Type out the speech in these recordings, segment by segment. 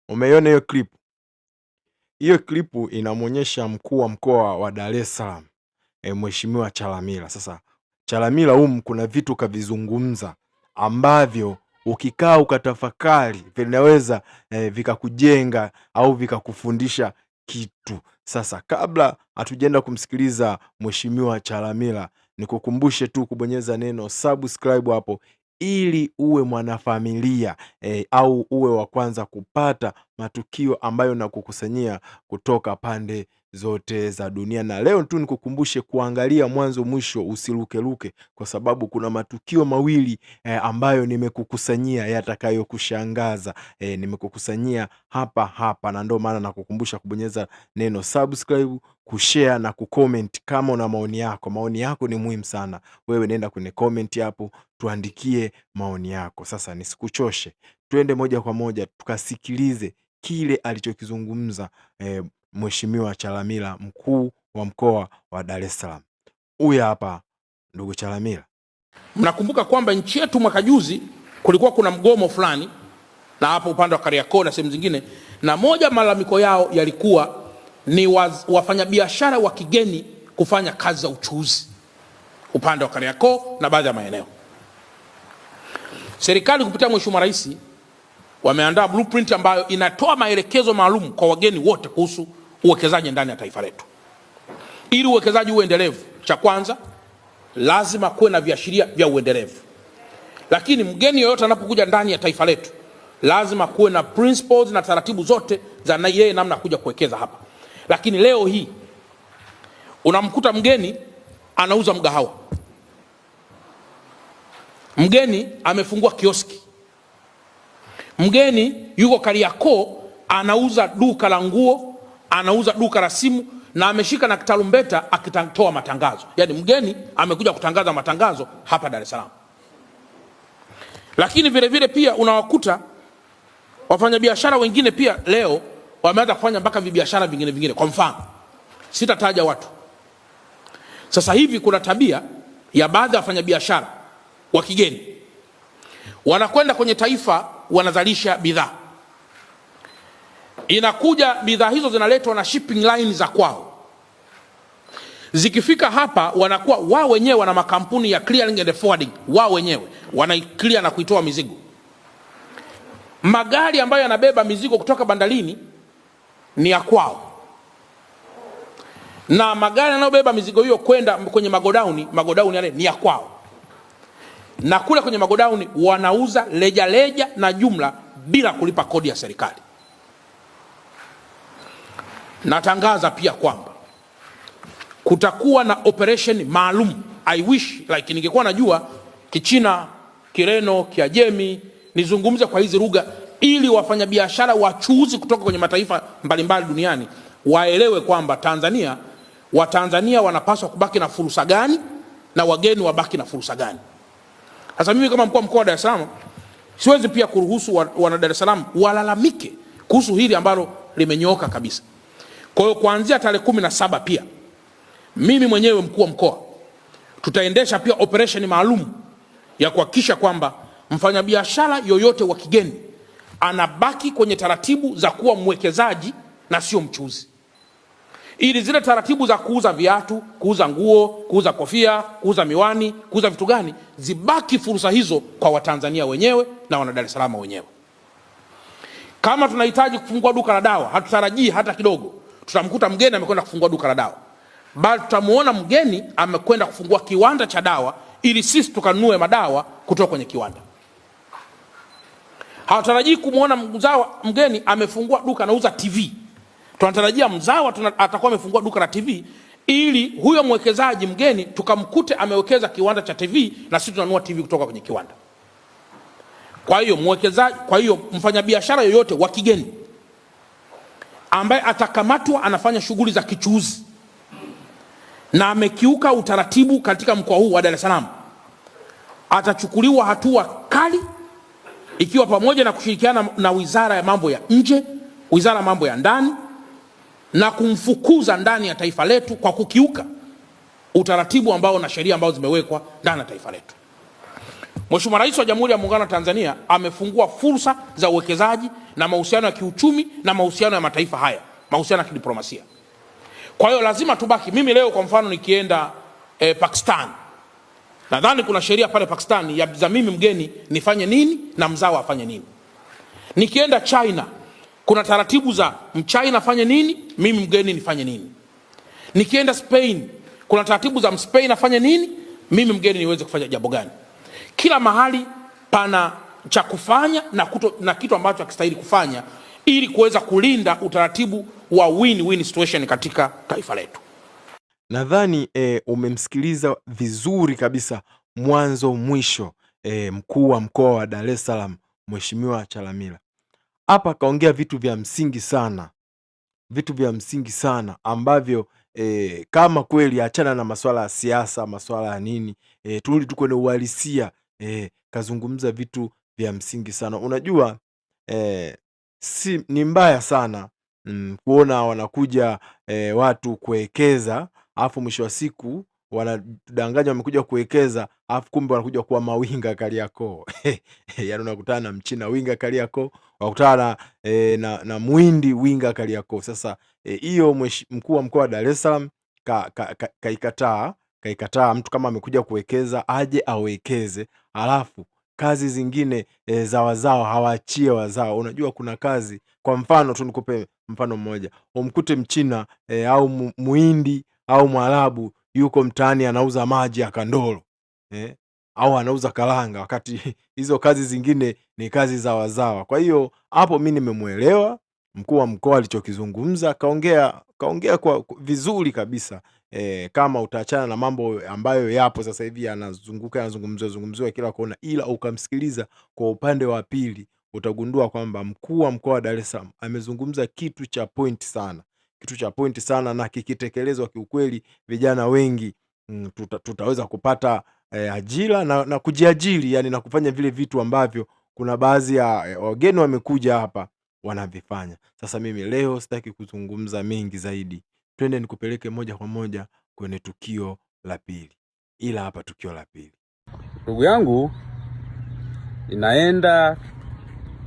Umeiona hiyo clip? Hiyo clip inamwonyesha mkuu wa mkoa wa Dar es Salaam Mheshimiwa Chalamila. Sasa Chalamila humu kuna vitu kavizungumza ambavyo ukikaa ukatafakari vinaweza vikakujenga au vikakufundisha kitu. Sasa kabla hatujaenda kumsikiliza Mheshimiwa Chalamila, nikukumbushe tu kubonyeza neno subscribe hapo ili uwe mwanafamilia au uwe wa kwanza kupata matukio ambayo nakukusanyia kutoka pande zote za dunia. Na leo tu nikukumbushe kuangalia mwanzo mwisho, usirukeruke, kwa sababu kuna matukio mawili ambayo nimekukusanyia yatakayokushangaza. Nimekukusanyia hapa hapa, na ndio maana nakukumbusha kubonyeza neno subscribe, kushare na kucomment kama una maoni yako. Maoni yako ni muhimu sana. Wewe nenda kwenye comment hapo, tuandikie maoni yako. Sasa nisikuchoshe, twende moja kwa moja tukasikilize kile alichokizungumza Mheshimiwa Chalamila, mkuu wa mkoa wa Dar es Salaam. Huyu hapa ndugu Chalamila. Mnakumbuka kwamba nchi yetu mwaka juzi kulikuwa kuna mgomo fulani, na hapo upande wa Kariakoo na sehemu zingine, na moja malalamiko yao yalikuwa ni wafanyabiashara wa kigeni kufanya kazi za uchuuzi upande wa Kariakoo na baadhi ya maeneo. Serikali kupitia Mheshimiwa Rais wameandaa blueprint ambayo inatoa maelekezo maalum kwa wageni wote kuhusu uwekezaji ndani ya taifa letu. Ili uwekezaji uwe endelevu, cha kwanza lazima kuwe na viashiria vya uendelevu. Lakini mgeni yoyote anapokuja ndani ya taifa letu lazima kuwe na principles na taratibu zote za na yeye namna kuja kuwekeza hapa. Lakini leo hii unamkuta mgeni anauza mgahawa, mgeni amefungua kioski, mgeni yuko Kariakoo anauza duka la nguo, anauza duka la simu na ameshika na kitarumbeta akitoa matangazo. Yaani mgeni amekuja kutangaza matangazo hapa Dar es Salaam. Lakini vile vile pia unawakuta wafanyabiashara wengine pia leo wameanza kufanya mpaka vibiashara vingine vingine. Kwa mfano, sitataja watu. Sasa hivi kuna tabia ya baadhi ya wafanyabiashara wa kigeni wanakwenda kwenye taifa, wanazalisha bidhaa, inakuja bidhaa hizo zinaletwa na shipping line za kwao. Zikifika hapa wanakuwa wao wenyewe wana makampuni ya clearing and forwarding, wao wenyewe wanaiclear na kuitoa mizigo. Magari ambayo yanabeba mizigo kutoka bandarini ni ya kwao, na magari yanayobeba mizigo hiyo kwenda kwenye magodauni, magodauni yale ni ya kwao, na kule kwenye magodauni wanauza rejareja na jumla bila kulipa kodi ya serikali. Natangaza pia kwamba kutakuwa na operation maalum. I wish like ningekuwa najua Kichina, Kireno, Kiajemi nizungumze kwa hizi lugha ili wafanyabiashara wachuuzi kutoka kwenye mataifa mbalimbali duniani waelewe kwamba Tanzania, Watanzania wanapaswa kubaki na fursa gani na wageni wabaki na fursa gani. Sasa mimi kama mkuu wa mkoa wa Dar es Salaam siwezi pia kuruhusu wana Dar es Salaam walalamike kuhusu hili ambalo limenyooka kabisa. Kwa hiyo kuanzia tarehe 17 pia mimi mwenyewe mkuu wa mkoa tutaendesha pia operation maalum ya kuhakikisha kwamba mfanyabiashara yoyote wa kigeni anabaki kwenye taratibu za kuwa mwekezaji na sio mchuuzi, ili zile taratibu za kuuza viatu, kuuza nguo, kuuza kofia, kuuza miwani, kuuza vitu gani zibaki fursa hizo kwa Watanzania wenyewe na wana Dar es Salaam wenyewe. Kama tunahitaji kufungua duka la dawa, hatutarajii hata kidogo tutamkuta mgeni amekwenda kufungua duka la dawa, bali tutamuona mgeni amekwenda kufungua kiwanda cha dawa ili sisi tukanunue madawa kutoka kwenye kiwanda. Hawatarajii kumwona mzawa mgeni amefungua duka anauza TV. Tunatarajia mzawa atakuwa amefungua duka la TV ili huyo mwekezaji mgeni tukamkute amewekeza kiwanda cha TV na sisi tunanunua TV kutoka kwenye kiwanda. Kwa hiyo mwekezaji, kwa hiyo mfanyabiashara yoyote wa kigeni ambaye atakamatwa anafanya shughuli za kichuuzi na amekiuka utaratibu katika mkoa huu wa Dar es Salaam atachukuliwa hatua kali, ikiwa pamoja na kushirikiana na Wizara ya Mambo ya Nje, Wizara ya Mambo ya Ndani na kumfukuza ndani ya taifa letu kwa kukiuka utaratibu ambao na sheria ambazo zimewekwa ndani ya taifa letu. Mheshimiwa Rais wa Jamhuri ya Muungano wa Tanzania amefungua fursa za uwekezaji na mahusiano ya kiuchumi na mahusiano ya mataifa haya, mahusiano ya kidiplomasia. Kwa hiyo lazima tubaki. Mimi leo kwa mfano nikienda Pakistan, nadhani kuna sheria pale Pakistan ya za mimi mgeni nifanye nini na mzawa afanye nini. Nikienda China kuna taratibu za mchina afanye nini, mimi mgeni nifanye nini. Nikienda Spain kuna taratibu za Mspain afanye nini, mimi mgeni niweze kufanya jambo gani. Kila mahali pana cha kufanya na kitu ambacho hakistahili kufanya ili kuweza kulinda utaratibu wa win-win situation katika taifa letu. Nadhani umemsikiliza vizuri kabisa mwanzo mwisho, mkuu wa mkoa wa Dar es Salaam Mheshimiwa Chalamila. Hapa kaongea vitu vya msingi sana, vitu vya msingi sana ambavyo kama kweli, achana na masuala ya siasa, masuala ya nini, turudi tu kwenye uhalisia. Kazungumza vitu vya msingi sana. Unajua si ni mbaya sana kuona wanakuja watu kuwekeza alafu mwisho wa siku wanadanganya wamekuja kuwekeza alafu kumbe wanakuja kuwa mawinga Kariakoo. Yaani unakutana na mchina winga Kariakoo, unakutana na muhindi winga Kariakoo. Sasa hiyo mkuu wa mkoa wa Dar es Salaam kaikataa kaikataa. Mtu kama amekuja kuwekeza aje awekeze, alafu kazi zingine za wazao hawaachie wazao. Unajua kuna kazi, kwa mfano tu nikupe mfano mmoja, umkute mchina au muhindi au mwarabu yuko mtaani anauza maji ya kandolo au anauza karanga, wakati hizo kazi zingine ni kazi za wazawa. Kwa hiyo hapo mi nimemwelewa mkuu wa mkoa alichokizungumza, kaongea kwa vizuri kabisa. Kama utaachana na mambo ambayo yapo sasa hivi yanazunguka yanazungumziwa zungumziwa kila kona, ila ukamsikiliza kwa upande wa pili, utagundua kwamba mkuu wa mkoa wa Dar es Salaam amezungumza kitu cha point sana, kitu cha point sana, na kikitekelezwa kiukweli, vijana wengi tutaweza kupata ajira na kujiajiri, yani na kufanya vile vitu ambavyo kuna baadhi ya wageni wamekuja hapa wanavifanya. Sasa mimi leo sitaki kuzungumza mengi zaidi, twende nikupeleke moja kwa moja kwenye tukio la pili. Ila hapa tukio la pili, ndugu yangu, ninaenda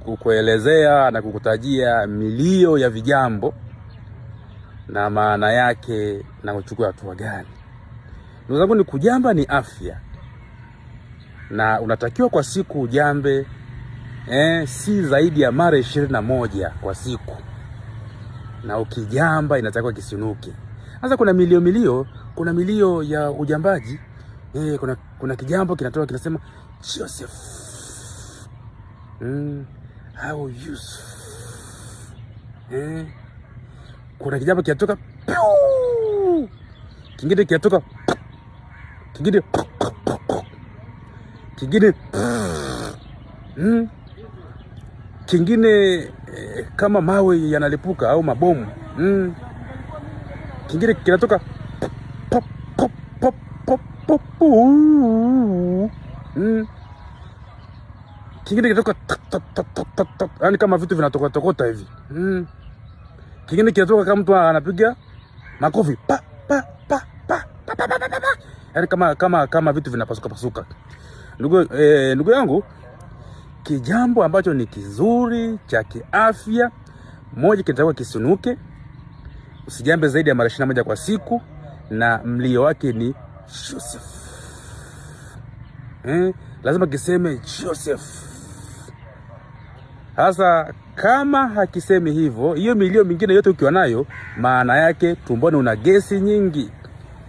kukuelezea na kukutajia milio ya vijambo na maana yake na uchukue hatua gani. Ndugu zangu, ni kujamba ni afya, na unatakiwa kwa siku ujambe si zaidi ya mara 21 kwa siku, na ukijamba inatakiwa kisinuke. Sasa kuna milio, kuna milio ya ujambaji kuna kijambo kinatoka kinasema Joseph au Yusuf kuna kijambo kinatoka piu, kingine kinatoka kingine kingine kingine kama mawe yanalipuka au mabomu Kingine kinatoka pop pop pop pop pop mm. Kingine kinatoka tok tok tok tok tok tok, yani kama vitu vinatoka tokota hivi Kingine kinatoka kama mtu anapiga makofi pa pa pa pa pa pa pa pa, pa. Yani kama vitu vinapasuka pasuka. Ndugu yangu, kijambo ambacho ni kizuri cha kiafya, moja, kinatakiwa kisinuke, usijambe zaidi ya mara 21 kwa siku, na mlio wake ni Joseph. Lazima kiseme Joseph. Sasa kama hakisemi hivyo, hiyo milio mingine yote ukiwa nayo, maana yake tumboni una gesi nyingi,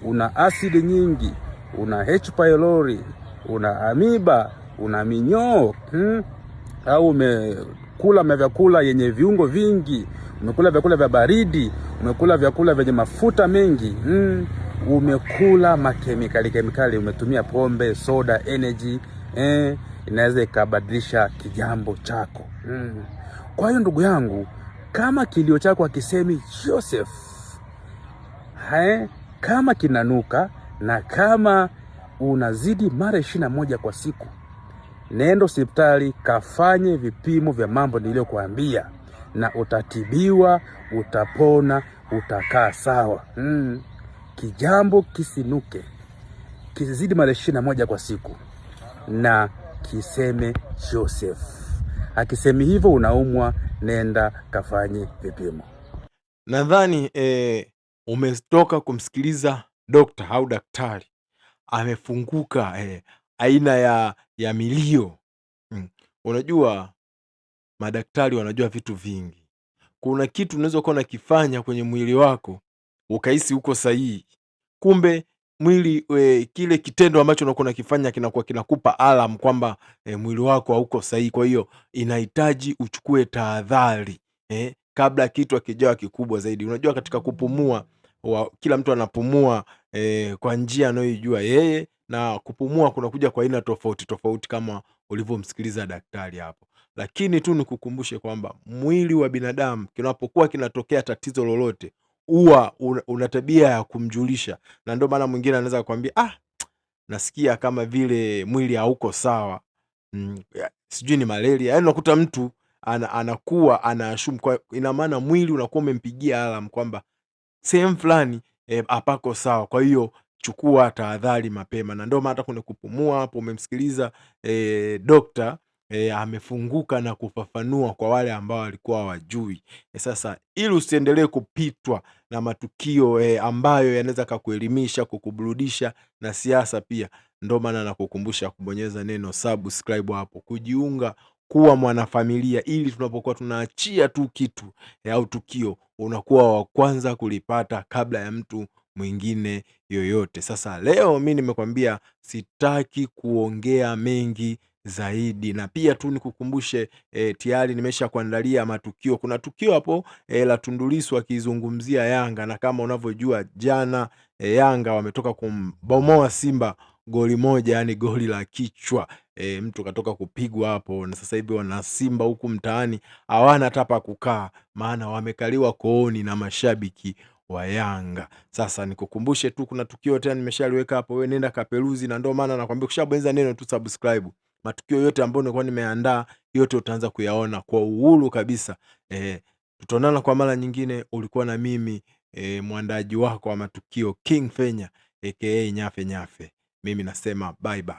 una asidi nyingi, una H pylori, una amiba, una minyoo au umekula vyakula yenye viungo vingi, umekula vyakula vya baridi, umekula vyakula vyenye mafuta mengi umekula makemikali kemikali, umetumia pombe, soda, energy inaweza ikabadilisha kijambo chako Kwa hiyo ndugu yangu, kama kilio chako hakisemi Joseph kama kinanuka na kama unazidi mara 21 kwa siku, nenda hospitali kafanye vipimo vya mambo niliyokuambia, na utatibiwa, utapona, utakaa sawa. Kijambo kisinuke, kisizidi mara 21 kwa siku, na Kiseme Joseph. Akisemi hivyo unaumwa, nenda kafanye vipimo. Nadhani umetoka kumsikiliza dokta au daktari amefunguka aina ya milio. Unajua madaktari wanajua vitu vingi. Kuna kitu unaweza kuwa unakifanya kwenye mwili wako ukahisi uko sahihi, kumbe mwili kile kitendo ambacho unakuwa unakifanya kinakuwa kinakupa alarm kwamba mwili wako hauko sahihi. Kwa hiyo inahitaji uchukue tahadhari kabla kitu hakijawa kikubwa zaidi. Unajua katika kupumua kila mtu anapumua kwa njia anayoijua yeye, na kupumua kunakuja kwa aina tofauti tofauti kama ulivyomsikiliza daktari hapo. Lakini tu nikukumbushe kwamba mwili wa binadamu kinapokuwa kinatokea tatizo lolote huwa una tabia ya kumjulisha, na ndio maana mwingine anaweza kukwambia nasikia kama vile mwili hauko sawa, sijui ni malaria. Yaani unakuta mtu anakuwa anaashumu kwa, ina maana mwili unakuwa umempigia alarm kwamba sehemu fulani hapako sawa, kwa hiyo chukua tahadhari mapema. Na ndio maana hata kwenye kupumua hapo umemsikiliza dokta amefunguka na kufafanua kwa wale ambao walikuwa hawajui. Sasa ili usiendelee kupitwa na matukio ambayo yanaweza kakuelimisha, kukuburudisha na siasa pia, ndio maana nakukumbusha kubonyeza neno subscribe hapo, kujiunga kuwa mwanafamilia, ili tunapokuwa tunaachia tu kitu au tukio unakuwa wa kwanza kulipata kabla ya mtu mwingine yoyote. Sasa leo mi nimekwambia sitaki kuongea mengi zaidi, na pia tu nikukumbushe tayari nimesha kuandalia matukio. Kuna tukio hapo la Tundu Lissu akizungumzia Yanga, na kama unavyojua jana Yanga wametoka kumbomoa Simba goli moja, yani goli la kichwa. Mtu katoka kupigwa hapo, na sasa hivi wana Simba huku mtaani hawana hata pa kukaa, maana wamekaliwa kooni na mashabiki wa Yanga. Sasa nikukumbushe tu kuna tukio tena nimeshaliweka hapo, wewe nenda kaperuzi, na ndio maana nakwambia ukishabonyeza neno tu subscribe, matukio yote ambayo nilikuwa nimeandaa yote utaanza kuyaona kwa uhuru kabisa. Tutaonana kwa mara nyingine. Ulikuwa na mimi mwandaji wako wa matukio King Fenya aka Nyafe Nyafe. Mimi nasema bye bye.